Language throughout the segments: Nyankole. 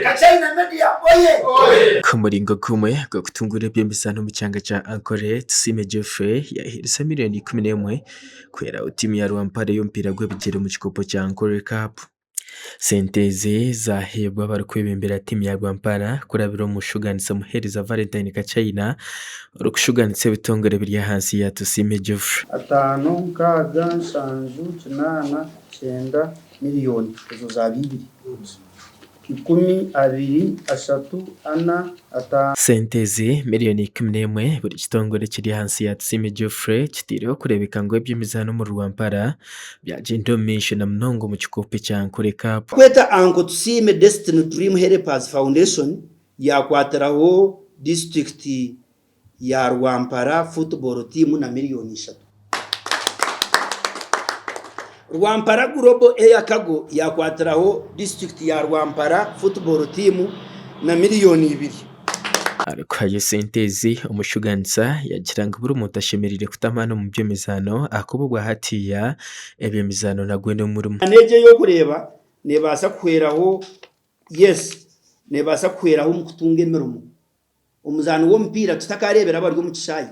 Kachaina Media oye! Ku muringo gumwe gw'okutunguura eby'emizaano omu kyanga kya Ankole, Tusiime Geoffrey yaheereza miriyoni 11 kuhweraho tiimu ya Rwampara ey'omupiira gw'ebigyere omu kikopo kya Ankole Cup. Sente ezi zaaheebwa abarikwebembera tiimu ya Rwampara kurabira omu kushugaanisa Muheereza Valentine Kachaina orikushugaanisa ebitongore ebiri ahansi ya Tusiime Geoffrey. Ataano, nkaaga, nshanju, kinaana, kyenda, miriyoni ezo zaaba ibiri, ikumi, abiri, ashatu, ana, ataano. Sente ezi miriyoni 11 buri kitongore ekiri ahansi ya Tusiime Geoffrey kiteireho kureebeka ngu eby'emizaano omuri Rwampara byagyenda omu maisho na munonga omu kikopo ekya Ankole Cup. Kweta Uncle Tusiime Destiny Dream Helpers Foundation yakwatiraho disiturikiti ya Rwampara Football Team na miriyoni ishatu. Rwampara Global Air Cargo yakwatiraho disiturikiti ya Rwampara Football Team na miriyoni ibiri. Arikuhayo esente ezi, omushugaanisa yaagira ngu buri muntu ashemereire kuta amaani omu by'emizaano ahakuba obwa hatiiya eby'emizaano nagwo n'omurimo. N'egyo ey'okureeba neebaasa kuhweraho, yes, neebaasa kuhweraho omu kutunga emirimo. Omuzaani w'omupiira tutakareebera abari omu kishaayi.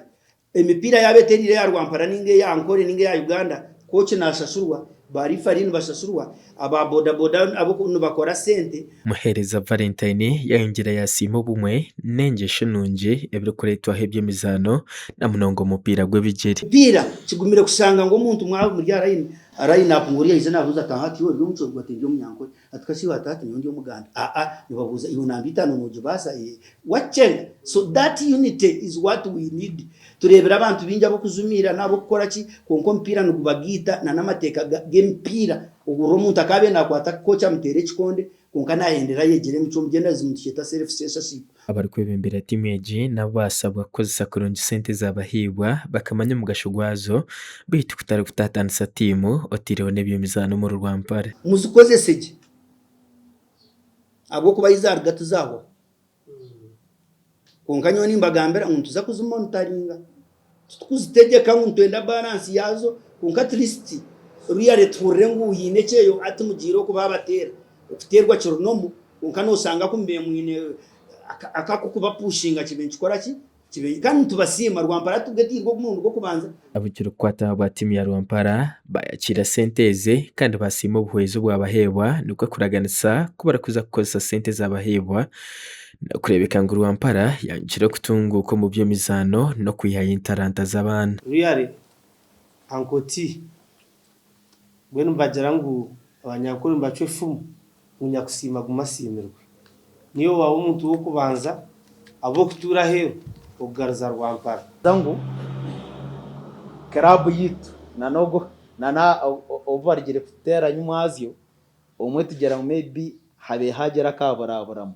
Emipiira yaaba etereire eya Rwampara ninga eya Ankole ninga eya Uganda, kooki naashashurwa, ba riifari nibashashurwa, aba bodaboda abo nibakora sente. Muheereza Valentine yayongyera yasiima obumwe n'engyesho nungi ebirikureetwaho eby'emizaano na munonga omupiira gw'ebigyere. Omupiira kigumire kushanga ngu omuntu mwaba muri aha line, line up ngu oriya aije naabuuza ati aha ati iwe ori omucoori ati ndi Omunyankore. Ati kasi iwe ati ati nyowe ndi Omuganda. Aa nibabuuza iwe namba itaano nogibaasa? Ee. Wakyenga. So that unity is what we need. Tureebire abantu baingi ab'okujumiira n'ab'okukora ki kwonka omupiira nigubagaita na n'amateeka g'emipiira. Ohurira omuntu akaabaire naakwata kooki amuteera ekikonde kwonka naahendera ayegyire emicwe omu journalism nitukyeeta self censorship. Abarikwebembera tiimu egi nabo baashabwa kukozesa kurungi sente ezabahaibwa bakamanya omugasho gwazo beitu kutari kutaataanisa tiimu oteireho n'eby'emizaano omuri Rwampara. Muzikozese gye, ahabw'okuba ahi zaaruga tizaahwaho. Kwonka nyowe nimbagambira ngu nituza kuzimonitaringa, titukuzitegyeka ngu nitwenda baransi yaazo, kwonka at least really tuhurire ngu haine ekyeyo hati mugiire oku baabateera. Okuteerwa kiri normal kwonka noshanga ku mubaire mwine akakukubapushinga kibe nikikora ki? Kibe kandi nitubasiima Rwampara tubwe etiirwe omurundi gw'okubanza. Abarikukwata ahabwa tiimu ya Rwampara bayakiira sente ezi kandi basiima obuhwezi obwabaheebwa nikwo kuraganisa ku barikuza kukozesa sente ezabaheebwa n'okureebeka ngu Rwampara yangire okutunguuka omu by'emizaano n'okwihayo entaranta z'abaana. Really Uncle T Mbwenu nibagira ngu Abanyankore nibacwa efumu ngu nyakusiima aguma asiimirwe. Niiwe waaba omuntu w'okubanza ab'okutuura aheeru okugaruza Rwampara. Ngu club yitu nana obu barugire kututeera nyimwazyo obumwe tugira ngu maybe habaire hagira akaburaburamu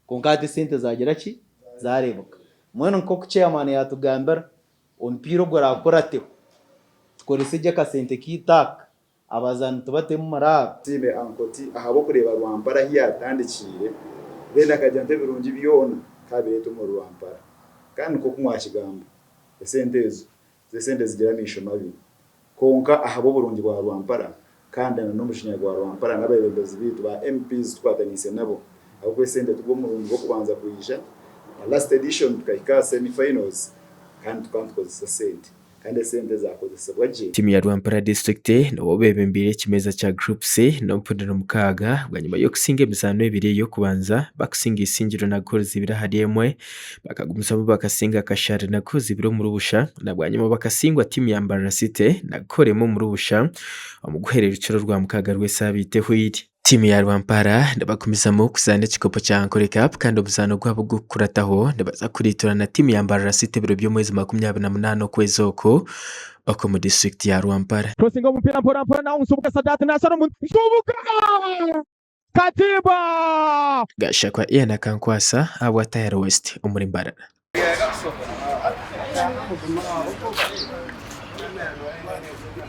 kwonka hati esente zagira ki zareebeka mbwenu nkoku chairman yatugambira Omupiira ogurakurateho tukorese gye akasente kaitu aka, abazaani tubatemu muraaro. Tusiime Ankoti ahabw'okureeba Rwampara ahu yaatandikiire then akagira nti ebirungi byona kaabireeta omuri Rwampara. Kandi nk'oku mwakigamba, esente ezo z'esente zigira amaisho mabi kwonka ahabw'oburungi bwa Rwampara kandi na n'omujinya gwa Rwampara n'abeebembezi baitu ba MPs tukwataniise nabo ahabw'okuba esente tugwo omurundi gw'okubanza kwija na last edition tukahika aha semi finals kandi tukaba nitukozesa esente kandi esente zakozesibwa gye. Tiimu ya Rwampara disiturikiti nibo beebembeire ekimeeza kya Group C n'obupundiro mukaaga bwanyima y'okusinga emizaano ebiri ey'okubanza bakusinga Isingiro na goals ibiri ahari emwe bakagumizamu bakasinga Kashari na goals ibiri omuri busha na bwanyima bakasingwa tiimu ya Mbarara City na goal emwe omuri busha omu guhereerukire orwamukaaga rw'esaabiiti ehweire. Tiimu ya Rwampara nibagumizamu kuzaana ekikopo kya Ankole Cup kandi omuzaano gwabo ogurikukurataho nibaza kuriitura na tiimu ya Mbarara City ebiro by'omwezi 28 okwezi oku okw'omu disiturikiti ya Rwampara. Kurosinga omupiira mpora mpora naho Nsubuga Sadat nashara omuntu Nsubuga! Katimba! Gashakwa Ian Akankwasa ahabwa Tayari West omuri Mbarara.